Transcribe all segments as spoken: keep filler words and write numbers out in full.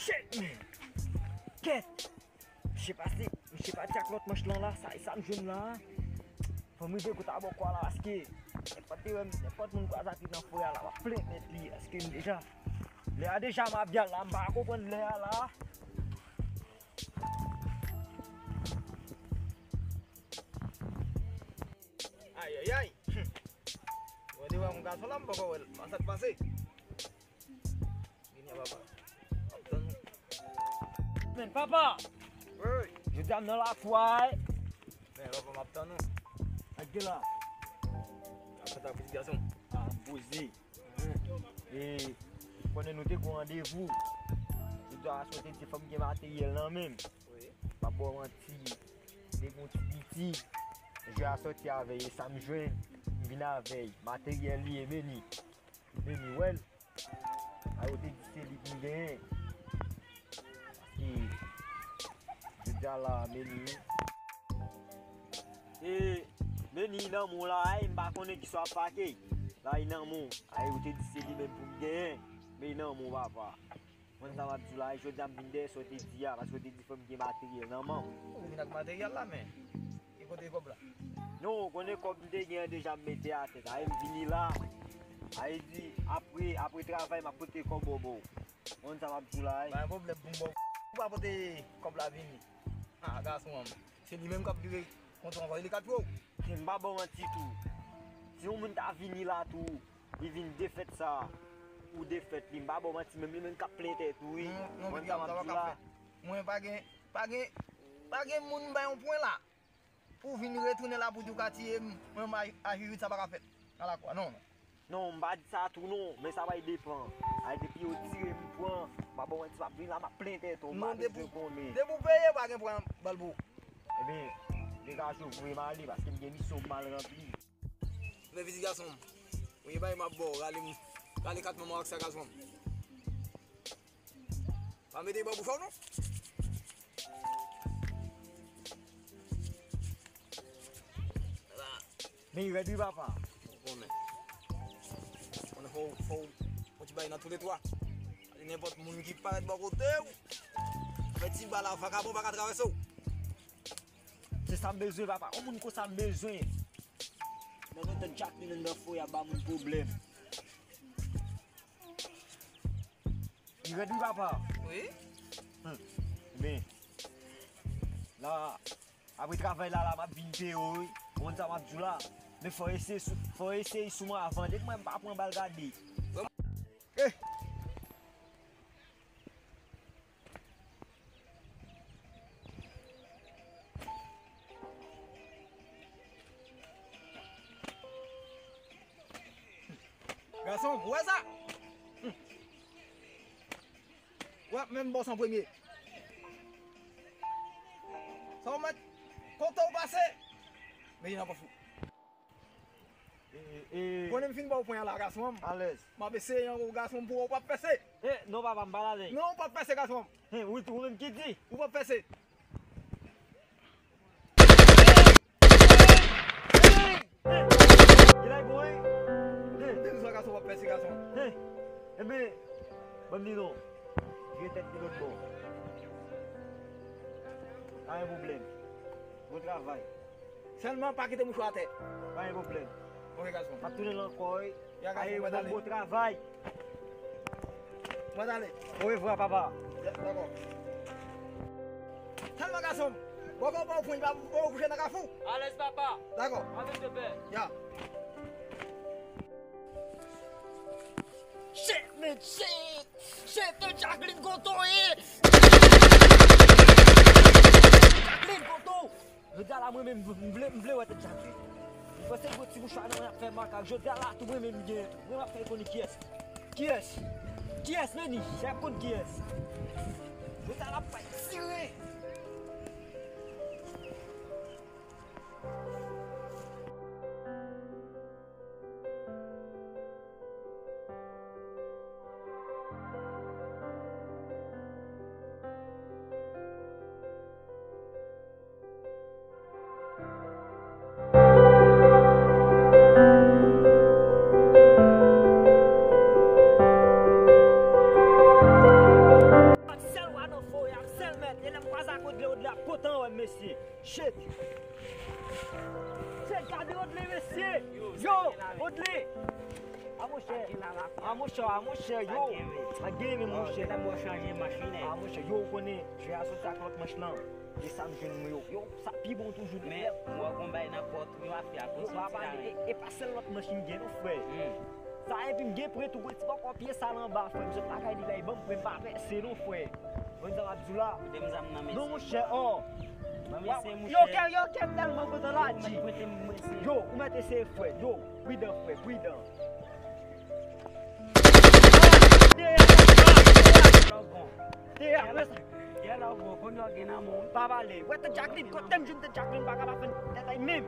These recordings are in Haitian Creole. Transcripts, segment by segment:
Shit, man. Kèt. Misye pase, misye pati ak lòt manch lan la, sa e sa m jwenn la. Fò m rive kote abòkwa la, paske nenpòt erè, nenpòt moun kwaze ak li nan forè a la, m ap plen tèt li, paske m deja, lè a deja mabyal la, m pa konprann lè a la. Ayayay. Mwen te wè yon gason la, m poko wè l. Sa k pase? Vini a papa. M ap tann ou. Men papa! Wi, wi. Jodi a m nan lakou a, wi. Men papa, m ap tann ou. Ak de la. Ap tann ak pitit gason. A, m poze. E, konnen nou te gon randevou. Jodi a, aswè te di fò m gen materyèl nan men m. Wi. M pa ba w manti. Te gon ti piti. Jodi a sòti avè l, e sa m jwenn. M vin avè l. Materyèl li ye, men li. Men li wè l. A yo te di se li pou m genyen. Paske jodi a la, men li. E, men li nan men w la, ay, m pa konnen ki sa w ap pake. La, li nan men w. Ay, yo te di se li menm pou m genyen. Men li nan men w, papa. Konn sa m ap di w la, jodi a m vin dèyè sa w te di a, paske w te di fò m gen materyèl nan men w. Ou vin ak materyèl la, men e kote kòb la? Non, ou konnen kòb m te gen an deja m mete atè. Ay, m vini la. Ay, di, apre, apre travay, m ap pote kòb ou ba w. Konn sa m ap di w la, ay. Pa gen pwoblèm pou m ba w. Ou pa pote kòb la vini. A, gason an. Se li menm k ap vire kontwon anvan li ka tchwe w. M pa ba w manti tou. Si yon moun ta vini la tou, li vin defèt sa, ou defèt li, m pa ba w manti, menm li menm k ap plen tèt ou, wi. Non, non, Konn sa m ap di w la. Mwen pa gen, pa gen, pa gen moun m bay yon pwen la. Pou w vin retounen la pou di w ka tiye m, mwen, m a, a Jijit sa pa ka fèt. Nan lakou a, non, non. Non, m pa di sa tou non, men sa pral depann. Ay, depi yo tire m pran, m pa ba w manti, m ap vin la, m ap plen tèt ou, m pa bezwen konnen. Depi w peye, pa gen pran bal pou ou. Ebyen, degaje w, voye m ale, paske m gen misyon m al ranpli. Men pitit gason m, premye bagay m ap ba w, rale m, rale kat manman w ak sa gason m. Pa mete bò bouch ou non. Men rèd wi papa. Ou konnen. Konnen fò, fò, fò ti bay nan tou le twa. Pale nenpòt moun ki parèt bò kote w. Fè ti bal la, vakabon pa ka travèse w. Se sa m bezwen papa. Yon moun konsa m bezwen. Men nou tande Jacqueline anndan fò y ap ba moun pwoblèm. Li rèd wi papa. Wi. Hmm. Men la, apre travay la, la m ap vin peye w wi. Ou konn sa m ap di w la. Men fò eseye sou, fò eseye sou mwen avan. Dèk mwen m pa pran bal gade. Eh. Gason, ou wè sa? Ou wè menm bòs an premye. Sa w mèt kote w pase. Men nan pòch ou. E, e. Konnen m fin ba w pwen an la, gason an. Alèz. M ap eseye an, gason m, pou w p ap pèse. E, non, papa, m pa la, nen. Non, w p ap pèse, gason an. E, ou, ou menm ki di? Ou p ap pèse. E, e, e. Ilay bon, e. E. M te di sa, gason, w p ap pèse, gason. E. Ebyen, ban m di non. Vire tèt li lòt bò. Pa gen pwoblèm. Bon travay. Sèlman pa kite mouchwa atè. Pa gen pwoblèm. Ok, gason. M ap tounen la ankò, wi. Ya, gason, mwen ale. Bon travay. Mwen ale. Orevwa, papa. Ya, dakò. Sèlman, gason, bò kò pa w pran, pa w kouche nan kafou. Alèz, papa. Dakò. Avèk de pè. Ya. Shit, man, shit! Shit, tèt Jacqueline Goto ye! Jacqueline Goto! Jodi a la, mwen menm, m vle, m vle wè tèt Jacqueline. M panse l gon ti mouchwa nan men ap fè makak. Jodi a la, tou mwen menm m gen tou. Mwen m ap fè konnen kiyès. Kiyès? Kiyès, Meni? Se ap konn kiyès. Jodi a la, m pral tire. Mesye, shit. Shit, gade Odley, mesye. Yo, Odley. A monchè, a monchè, a monchè, yo. Pa gen men, monchè. A monchè, yo, ou konnen, jwe a soti ak lòt manch lan. E sa m jwenn mwen yo. Yo, sa pi bon toujou. Men, mwen gon bay nan pòt ou yo, afè a. Yo, papa, e, e pa sèl lòt manch m gen non, frè. Sa, epi m gen prè tou, prè ti bòkò pye sal anba, frè. M sot lakay li la, e ban m prè, m pa pèse non, frè. Konn sa m ap di w la? Kote m zam nan, mesye? Non, monchè, ò. Ban mesye, monchè. Yo, kè, yo, kè m tèlman kontan la, G. Yo, ou mèt eseye, frè. Yo, pridan, frè, pridan. Te apre sa. Yè la w bon, konn yo gen nan men w. Pa pale. Wè, tante Jacqueline, kote m jwenn tante Jacqueline, pa ka pa fè tèt ay menm.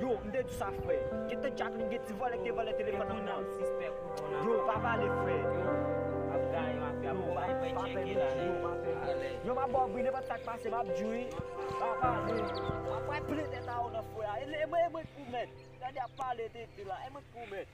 Yo, m te di sa, frè. Ke tante Jacqueline gen ti vòlè k te vòlè telefòn nan. Yo, pa pale, frè. Yo, pa fè, yo, pa fè. Yo, m ap ba w bri, nenpòt sa k pase, m ap di w, wi. Pa pale. Apre plen tèt a ou nan frè a. E mwen, e mwen k pou mèt. Gade ap pale tete la. E mwen k pou mèt.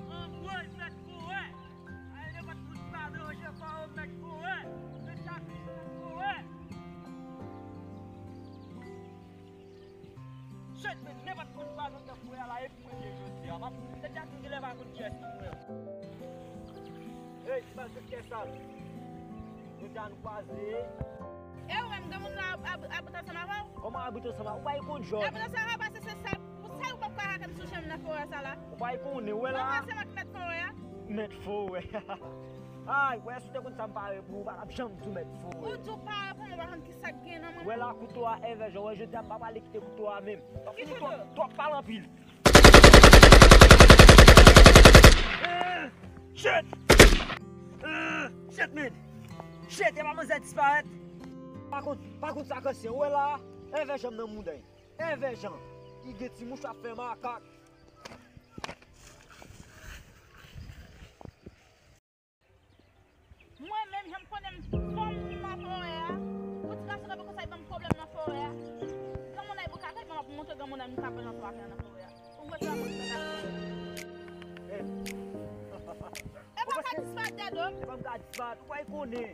Anmwey, mèt forè! Ay, nenpòt moun ki pa blanje fò, mèt forè! Mèt Jakli, mèt forè! Shit, men nenpòt moun pa nan fwè a la, epi mwen gen jodi a. M ap, se Jakli ki lè pa konn kiyès ki mwen. Hey, ti malfektè sal. Jodi a nou kwaze. E ou menm, gen moun la ap, ap, abit ansanm avè w? Kòman abit ansanm avè w? Ou pa konn jòj. Abit ansanm avè w, paske se sèl pou sa ou p ap ka atake m sou chemen nan forè sa la. Ou pa konnen, ou wè la. Mwen se mwen ki mèt forè a. Mèt forè. Ay, wè, si w te konn sa m pare pou ou, ou pa t ap janm di w mèt forè. Ou di w pare pou mwen, ou pa konn ki sa k gen nan men m. Wè la, kouto a, Èvè Jan, wè, jodi a, m pa prale kite kouto a menm. Ki kouto? Twòp pale anpil. Shit! Shit, man! Shit, e pa manzè disparèt? Pa kont, pa kont sa k ansyen, ou wè la, Èvè Jan m nan mouda. Èvè Jan, ki gen ti mouch ap fè makak. Mwen menm, jan m konnen m fò m nan forè a, pou ti gason kanpe konsa, li ban m pwoblèm nan forè a. Granmoun nan, li bouke ak li, m ap montre granmoun nan, m tape nan twa nan forè a. Ou wè sa, mwen fè la. E pa ka dispat dèdo m. E pa m ka dispat, ou pa konnen.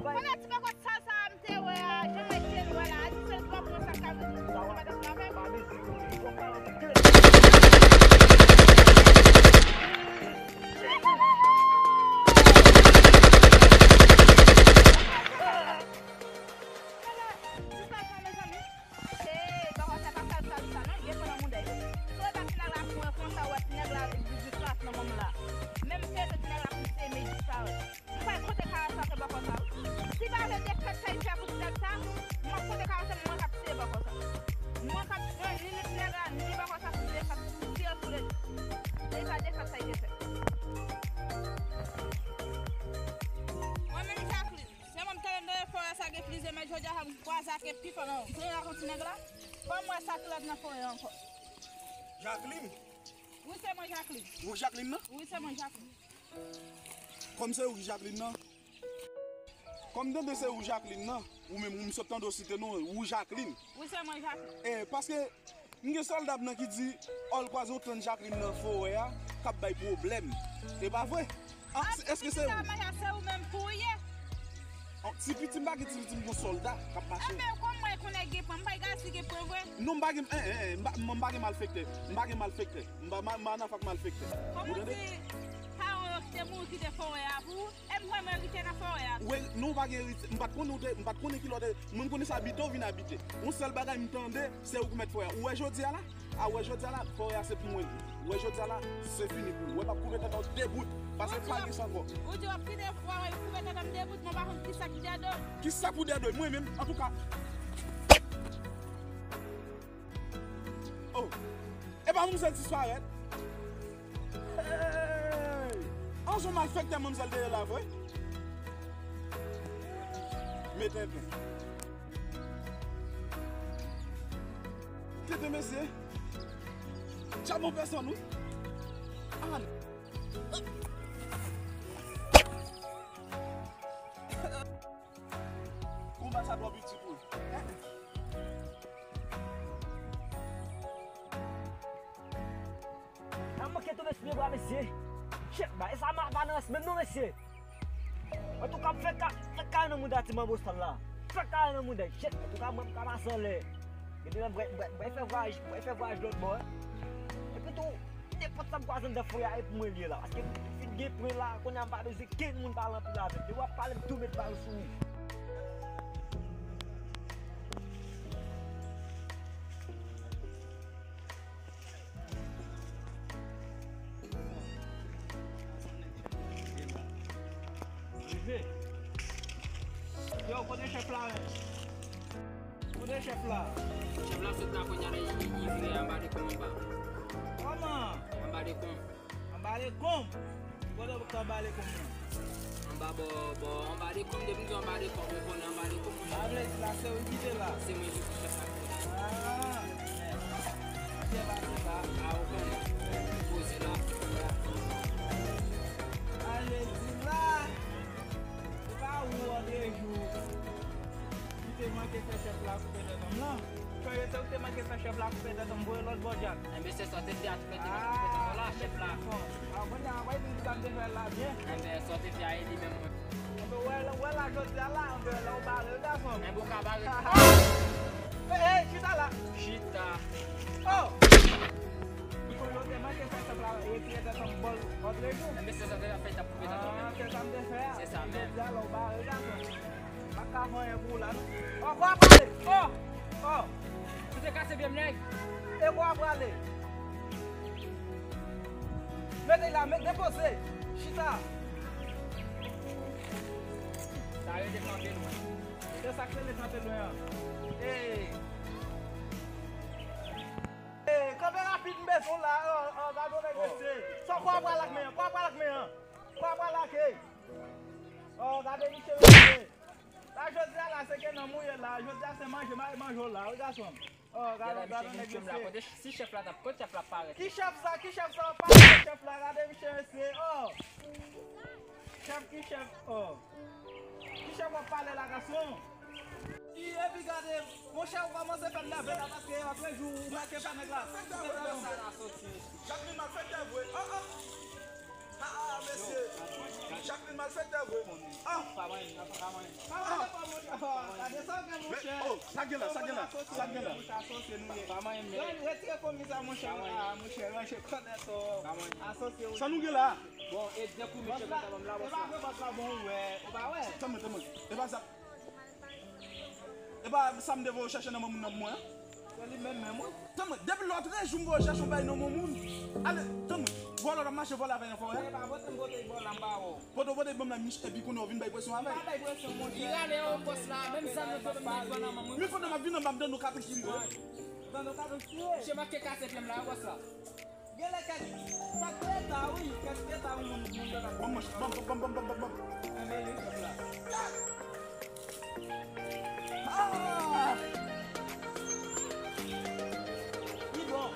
Konnen ti bòkò sal sa a m te wè a, jan mwen te wè la, a di se l pran pran sa k ka vin, sa pa t ansanm avè m. Ti sal sa, mezanmi. Hey, bòkò sa pa sal sal sa non, gen fò nan mouda yo. Sou e pa ti nèg la pran konsa, wè ti nèg la di di plas nan men m la. Menm ke se ti nèg la pou se me disparèt. M pral pote karaktè bòkò sa wi. Si pa vle defèt sa li fè pou ti nèg sa, m ap pote karaktè mwen k ap tiye bòkò sa. Mwen k ap pran ni ti nèg la, ni bòkò sa pou defèt, pou tiye l tou le de. Se sa defèt sa li te fè. Mwen menm Jacqueline, se mwen m tande nan forè sa gen plizyè mèt, jodi a m kwaze ak pi fò nan yo. M tande ak yon ti nèg la, fò m wè sa ki lòt nan forè ankò. Jacqueline? Wi, se mwen Jacqueline. Ou Jacqueline nan? Wi, se mwen Jacqueline. Kòm se ou ki Jacqueline nan? Kòm tande se ou Jacqueline nan, ou menm, ou m sot tande w site non, ou Jacqueline. Wi, se mwen Jacqueline. E, paske m gen sòlda m nan ki di, ò, l kwaze yon tante Jacqueline nan forè a, k ap bay pwoblèm. E pa vre? Ah, èske se ou? Se ou menm pou w ye. Ti piti, m pa gen ti piti, m gon sòlda k ap mache. Enben, kòm mwen konnen gen pran, m pa egal si gen pran vre. Non, m pa gen, en, en, en, m pa, m pa gen malfektè. M pa gen malfektè. M pa, m pa nan afè ak malfektè. Ou tande? Paran w yo ki te mouri kite forè a pou ou. E m vrèman erite nan forè a. Wi, non, w pa gen erite. M pa t konnen ou te, m pa t konnen ki lè w te, mwen m konnen se abite w vin abite. Yon sèl bagay m tande, se ou ki mèt forè a. Ou wè jodi a la? A, ou wè jodi a la, forè a se pou mwen li. Ou wè jodi a la, se fini pou ou. Ou wè m ap koupe tèt ou de bout, paske pa gen sa ankò. Ou di w ap kite forè a, koupe tèt m de bout, mwen pa konn ki sa ki dèyè do m. Ki sa pou dèyè do m? Mwen menm, antouka. Oh, e pa manmzèl disparèt. Hey! An, se yon malfektè manmzèl te ye la vre. Mete plen. Tete mesye. Tchamo pèsòn wi. Ah. Pye bwa, mesye. Shit, bagay sa ma pa nan rès menm non, mesye. Antouka, m fè ka, fè kare nan mouda ti manbo sal la. Fè kare nan mouda, shit. Antouka, mwen, m ka pase anlè. Gen de lè, m pral, m pral, m pral fè vwayaj, m pral fè vwayaj lòt bò, wi. Epi tou, nenpòt sa m kwaze anndan foyè a, e pou mwen li ye la. Paske m fin gen pwen la, kounye a m pa bezwen kenn moun pale anpil avè m. Depi w ap pale, m tou met bal sou ou. Rive. Yo, kote chèf la menm? Kote chèf la? Chèf la sot la kounye a, li, li, li vire anba de pon anba. Kòman? Anba de pon. Anba lekonb. Kote w t anba lekonb nan? Anba bò, bò, anba lekonb, depi m di w anba lekonb, ou konnen anba lekonb, monchè. Sa vle di la, se ou ki te la? Se mwen ki te chèf la. Ah, men. Sa byen pase la. Ah, ou konnen. Poze la. Sa vle di la, se pa ou André Jou ki te manke fè chèf la koupe tèt nonm lan? Kòm se ou ki te manke fè chèf la koupe tèt, m voye lòt bò djab. Enben, se sa w te fè a, tou fè te manke koupe tèt la, chèf la. Ah, kounye a, w ap di m sa m te fè la byen. Enben, sa w te fè a, e li menm mwen. Enben, wè, wè la, jodi a la, enben, la, ou bare, gason. Enben, ou ka bare. Ey, ey, chita la. Chita. Oh! Ou konnen ou te manke fè chèf la, retire tèt an bòl, bòl rejou. Enben, se sa w te fè, t ap koupe tèt ou menm. Ah, se sa m te fè a. Se sa menm. Jodi a la, ou bare, gason. Pa ka fè anyen pou ou la, non. Oh, kwa prale? Oh! Oh! Ou te kase pye m, nèg? E kwa prale? Mete la, met, depoze. Chita. Sa rele kanpe lwen. Se sa k rele kanpe lwen an. Ey! Ey, kanpe rapid, m bezwen w la. Oh, oh, gade yon nèg mesye. Sa kwa prale ak men an? Kwa prale ak men an? Kwa prale ak, ey! Oh, gade misye mesye. La, jodi a la, se ke nan mouye la. Jodi a se manje, mari manje w la, wi, gason m. Oh, gade, gade nèg mesye. Kote, si chèf la t ap, kote chèf la parèt? Ki chèf sa? Ki chèf sa? Pale de chèf la, gade misye mesye. Oh! Chèf ki chèf? Oh! Ki chèf w ap pale la, gason? Ki, epi gade, monchè, ou kòmanse fè m nève la, paske lòt jou ou manke fè nèg la. Jacqueline mal fè tè vre. Ah, ah. Ah, ah, mesye. Jacqueline malfektè vre. Ah. Pa manyen, pa manyen. Pa manyen, pa manyen. Ah, gade sa gen, monchè. Oh, sa gen la, sa gen la, sa gen la. Pa manyen, men. Retire komi sa, monchè. Ah, monchè, ranje kònèt ou. Asosye ou. Sa nou gen la? Bon, e de kou, mesye, mwen ta ban m la, bòs la. E pa vre, bòs la, bon, ou wè. Ou pa wè? Tanmen, tanmen. E pa sa. E pa sa m te voye w chache nan men moun nan pou mwen an? Se li menm menm, wi. Tanmen, depi lòt jou m voye w chache yon bagay nan men moun. Ale, tanmen, vòlò w ap mache vòlò avè yon fò, wi. E pa pote m pote bò la, m pa wè w. Pote w pote ban m la, mich, epi kounye a w vin bay presyon avè l. M pa bay presyon, monchè. Li rale yon bòs la, menm zam yo te ban m nan men mwen. Men pandan m ap vin anba, m tande w ka transpire. Tande w ka transpire. Misye manke kase pye m la, wi, bòs la. Genlè kèk, kèk peta, wi, kèk peta, moun, moun yo t ap. Ban m manch, ban m, ban m, ban m, ban m, ban m, ban m. Enben, li sot la. Ah! Li bon.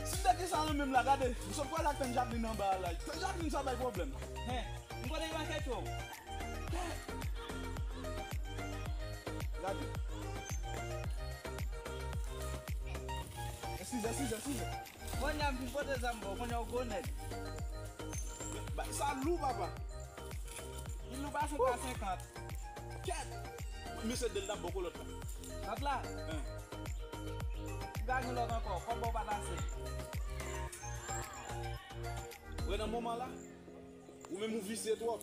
Si m te gen sa nan men m la, gade, m sot pral ak tann Jacqueline anba a la. Tann Jacqueline sa bay pwoblèm. Hen, m konnen manke cho. Gade. Eskize, eskize, eskize. Kounye a m fin pote zam ba w, kounye a w gwo nèg. Bay sa lou, papa. Li lou pase ka senkant. Kèt! Misye de l t ap ba w kolòt la. Lòt la? Hen. Ou pa gen lòt ankò, kòb ba w pa t ase. Wè nan moman la, ou menm ou visye twòp.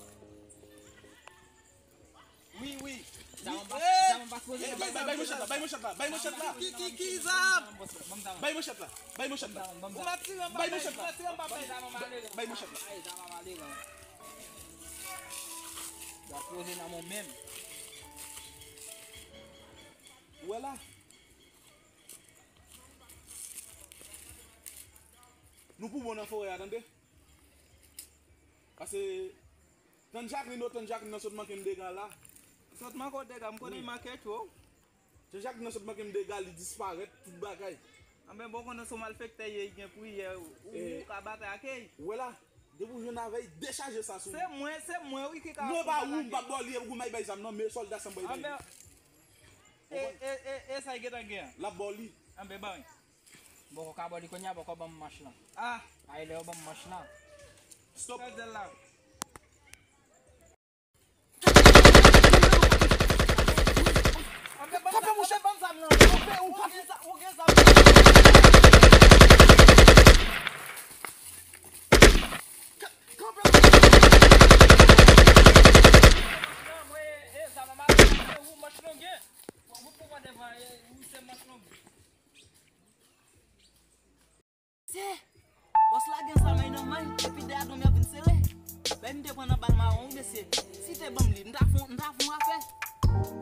Wi, wi. Zam an pa, zam an pa sipoze. Eh, bay, bay, bay manchèt la, bay manchèt la, bay manchèt la. Ki, ki, ki zam? Bay manchèt la, bay manchèt la. Ou pa tire m, bay manchèt la. Bay manchèt la. Ay, zam an maleran. Zam an maleran. Ou ap poze nan men w menm. Ou wè la? Nou pou bon nan forè a, tande? Pase Tann Jacqueline, o, tann Jacqueline nan sot manke m dega la. Sot manke w dega, m konnen manke tchou. Tann Jacqueline nan sot manke m dega, li disparèt, tout bagay. Anben, bon, konnen se yon malfektè ye, li gen priyè, ou, ou ka batay ak li. Ou wè la, depi w jwenn avè l, dechaje sa sou li. Se mwen, se mwen, wi, ki ka konbat ak li. Non, e pa ou, m p ap ba w li, e pou m al bay zam nan, men sòlda sa m bay bay li. Anben, E, e, e, e sa y gentan gen an? L ap ba w li. Anben, ban m. Bòkò ka ba w li kounye a, bòkò ban m manch lan. Ah! Ay, lè yo ban m manch lan. Stop. Sa l la. Kanpe, monchè, ban m zam nan. Kanpe, ou gen zam, ou gen zam. Kanpe, monchè. Mesye, bòs la gen zam nan men l, epi dèyè dwèt mwen ap vin sere. Lè m te pran nan bal mawon, wi, mesye. Si te ban m li, m ta fon, m ta fon afè.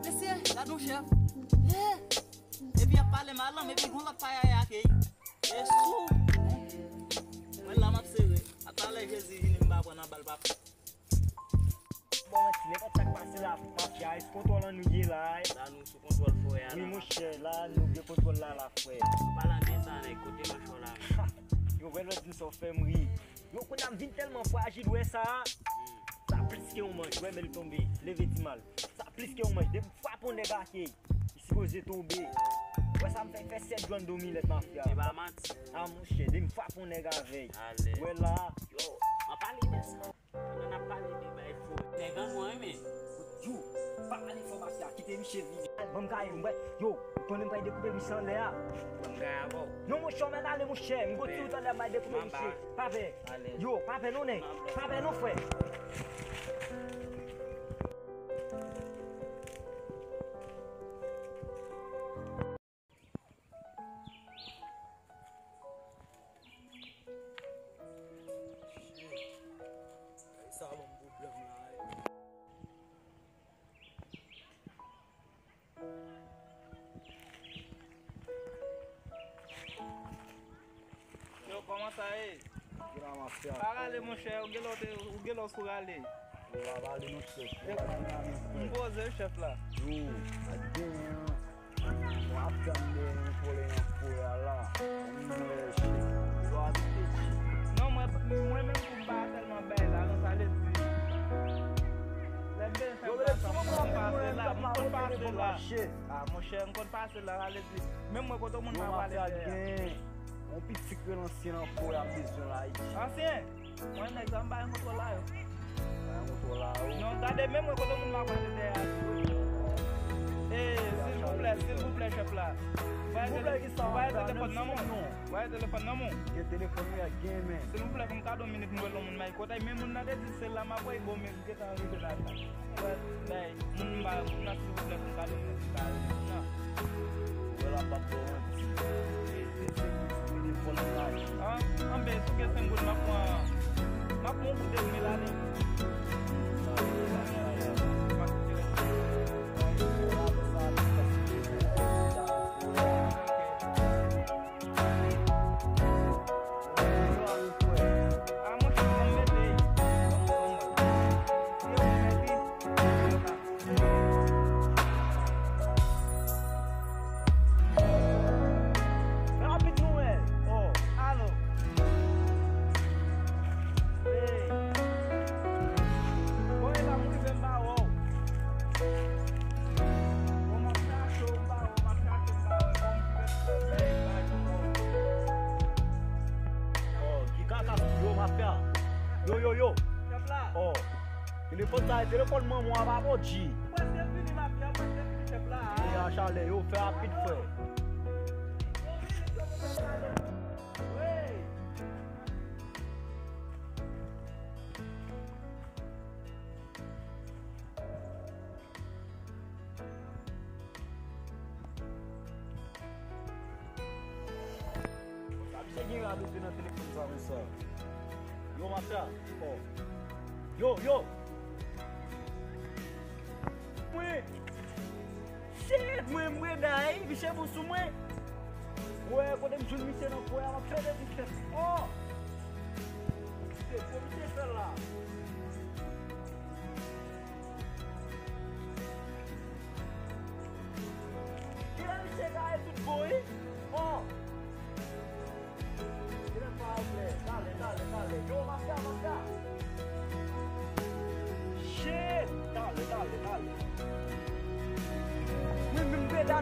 Mesye, gad yon chèf. Ye! Epi y ap pale malanm, epi gon lòt payaya ke. E sou. Mwen la m ap sere. Atalè Jezi vini m pa pran nan bal papa. Bon, mwen ti nenpòt sa k pase la, mafya, e sou kontwòl an nou ye la, e. La nou sou kontwòl frè a. Wi, la, monchè, la nou gen kontwòl la, la, frè. An palan de sa, nèg, kote manch w la? Ha! Yo, wè lòt di m sa w fè m ri. Yo, kounye a m vin tèlman frajil, wè sa. Sa plis ke yon manch, wè, men l tonbe, leve ti mal. Sa plis ke yon manch, depi m frape yon nèg ake, li sipoze tonbe. Wè sa m fè, fè sèt jòn do milèt mafya. E pa manti. Ah, monchè, depi m frape yon nèg avè l. Alèz. Wè la. Yo, an pale de sa. Pandan n ap pale de bay fo, nèg an mwen, men. Yo, pa pale fò mafya, kite misye vini. Ban m gaye m, yo, ou konnen m pral dekoupe misye anlè a. Ban m gaye avè w. Non, monchè, w mèt ale, monchè. M gon ti wout anlè a, m pral dekoupe misye. Pa pè. Yo, pa pè non, nèg. Pa pè non, frè. Sa ban m pwoblèm la, wi. Yo, kòman sa ye? Ki la mafya? Pa rale, monchè, ou gen lè w te, ou gen lè w sou rale. Ou pa pale non, chèf. Ou pa gen anyen, frè. M poze, chèf la. Yo, sa k genyen an? Bon, ap tann de yon pwoblèm an kounye a la. Mwen, chèf, yo abite di. Non, mwen, mwen menm tou m pa tèlman bay la, non, sa vle di. Lè m te fè pase la, m konn pase la. Ah, monchè, m konn pase la, sa vle di. Menm mwen kote moun pa pale dèyè. Yon pitit ki rele ansyen nan kote y ap bezwen la, Ayiti. Ansyen? Mwen nèg sa m pa gen kontwòl la yo. Pa gen kontwòl la yo. Non, gade menm mwen kote moun m ap pale dèyè a. Eh, silvouplè, silvouplè, chèf la. Voye tele-, voye telefòn nan men w. Voye telefòn nan men w. Gen telefòn wi a gen men. Silvouplè, fè m kado yon minit m rele yon moun, men kote menm moun nan te di se la m ap voye bon men. Gentan rive la. Wè, bay, moun m pa, moun nan silvouplè pou m gade moun ki ka rele moun nan. Wè la m p ap fè w manti. Se, se, se, se telefòn nan. An, anben, si w gen senk goud, m ap pran, m ap pran yon goud edmi la, men. M ap retire. Rapid nou wè. Oh, alo. Hey. Bon, e la m rive m pa wè w. Bon, m ap chache w m pa wè w, m ap chache w m pa wè w. Bon, m fè, fè, fè, fè, fè. Oh, ki kaka, yo, mafya. Yo, yo, yo. Chèf la. Oh. Telefòn sa, e telefòn manman w a, pa bon, G. Ou prèske vini, mafya, ou prèske vini, chèf la. E a chalè, yo, fè rapid, frè. Wi. Sa misye gen radyo nan telefòn sa konsa. Yo, mafya. Oh. Yo, yo. Mwen. Shit, mwen, mwen, day, misye bon sou mwen. Wè, kote m jwenn misye nan kwen an, m ap fè de misye. Oh. Se pou misye fè la. Kilè misye gaye tout bon, wi? Oh! Kilè pa vle? Talè, talè, talè. Yo, mafya, mafya. Shit! Talè, talè, talè. Mwen menm, m pede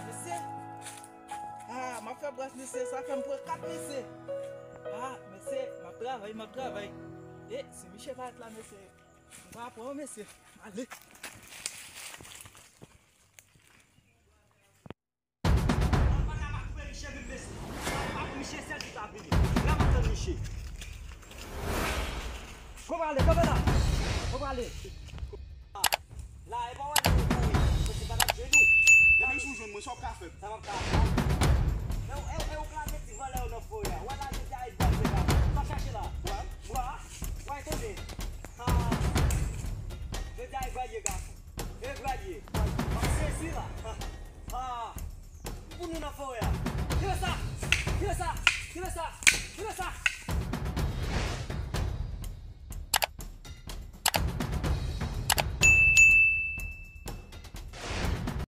Mesye, ah, m ap fè bras, mesye, sa fè m pran kat, mesye. Ah, mesye, m ap travay, m ap travay. E, si Miche parèt la, mesye, m pa pran, mesye. Ale. Ann pa la, m a koupe Miche vin, mesye. Ann pa Miche sèl ki ka vini. La m ap tann Miche. Fò prale, kanpe la. Fò prale. La, e pa wè nou kouri. Mesye pa t ap jwenn nou. Depi sou jwenn mwen, sa w ka fè? Sa m ap ka fè. E, e, e ou klake ti vòlè yo nan